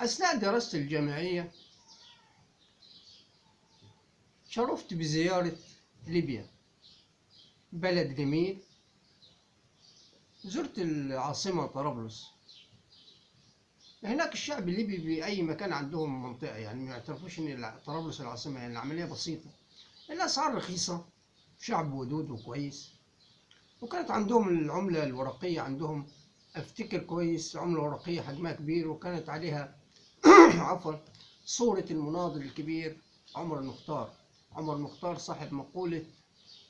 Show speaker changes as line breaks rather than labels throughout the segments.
أثناء دراستي الجامعية شرفت بزيارة ليبيا، بلد جميل. زرت العاصمة طرابلس. هناك الشعب الليبي بأي مكان عندهم منطقة، يعني ما يعترفوش إن طرابلس العاصمة، يعني العملية بسيطة، الأسعار رخيصة، شعب ودود وكويس. وكانت عندهم العملة الورقية، عندهم أفتكر كويس عملة ورقية حجمها كبير، وكانت عليها عفوا صورة المناضل الكبير عمر المختار. عمر المختار صاحب مقولة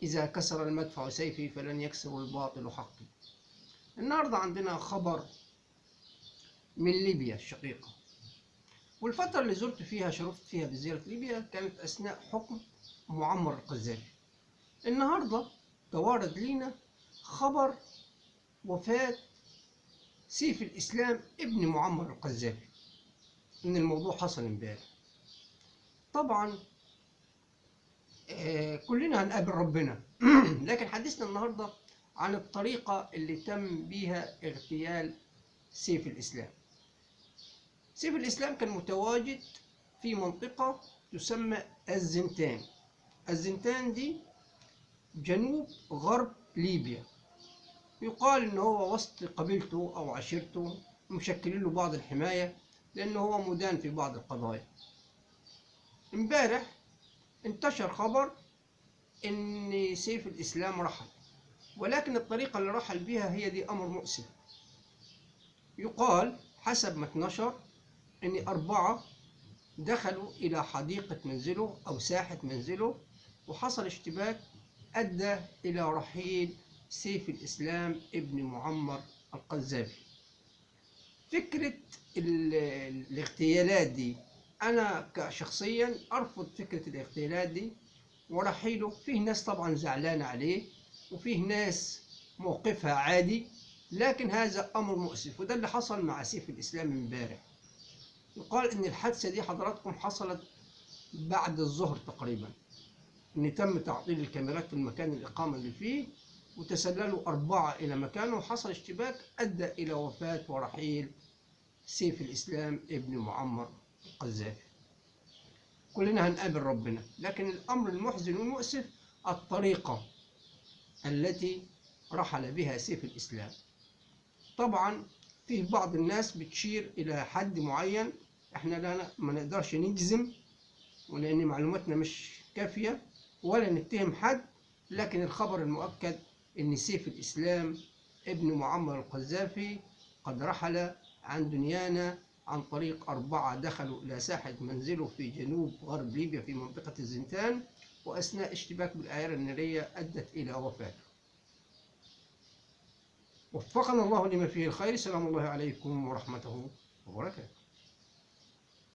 إذا كسر المدفع سيفي فلن يكسر الباطل حقي. النهاردة عندنا خبر من ليبيا الشقيقة، والفترة اللي زرت فيها شرفت فيها بزيارة ليبيا كانت أثناء حكم معمر القذافي. النهاردة توارد لينا خبر وفاة سيف الإسلام ابن معمر القذافي، إن الموضوع حصل امبارح. طبعا كلنا هنقابل ربنا لكن حديثنا النهاردة عن الطريقة اللي تم بيها اغتيال سيف الإسلام. سيف الإسلام كان متواجد في منطقة تسمى الزنتان. الزنتان دي جنوب غرب ليبيا. يقال إن هو وسط قبيلته أو عشيرته مشكلين له بعض الحماية، لأنه هو مدان في بعض القضايا. امبارح انتشر خبر إن سيف الإسلام رحل، ولكن الطريقة اللي رحل بها هي دي أمر مؤسف. يقال حسب ما اتنشر إن 4 دخلوا إلى حديقة منزله أو ساحة منزله، وحصل اشتباك أدى إلى رحيل سيف الإسلام ابن معمر القذافي. فكرة الاغتيالات دي أنا كشخصيا أرفض فكرة الاغتيالات دي ورحيله. فيه ناس طبعا زعلانة عليه، وفيه ناس موقفها عادي، لكن هذا أمر مؤسف، وده اللي حصل مع سيف الإسلام امبارح. يقال إن الحادثة دي حضراتكم حصلت بعد الظهر تقريبا، إن تم تعطيل الكاميرات في المكان الإقامة اللي فيه، وتسللوا 4 إلى مكانه، وحصل اشتباك أدى إلى وفاة ورحيل سيف الإسلام ابن معمر القذافي. كلنا هنقابل ربنا، لكن الأمر المحزن والمؤسف الطريقة التي رحل بها سيف الإسلام. طبعا فيه بعض الناس بتشير إلى حد معين، احنا لا ما نقدرش نجزم، ولأن معلوماتنا مش كافية ولا نتهم حد، لكن الخبر المؤكد إن سيف الإسلام ابن معمر القذافي قد رحل عن دنيانا عن طريق 4 دخلوا إلى ساحة منزله في جنوب غرب ليبيا في منطقة الزنتان، وأثناء اشتباك بالأعيار النارية أدت إلى وفاته. وفقنا الله لما فيه الخير. سلام الله عليكم ورحمته وبركاته.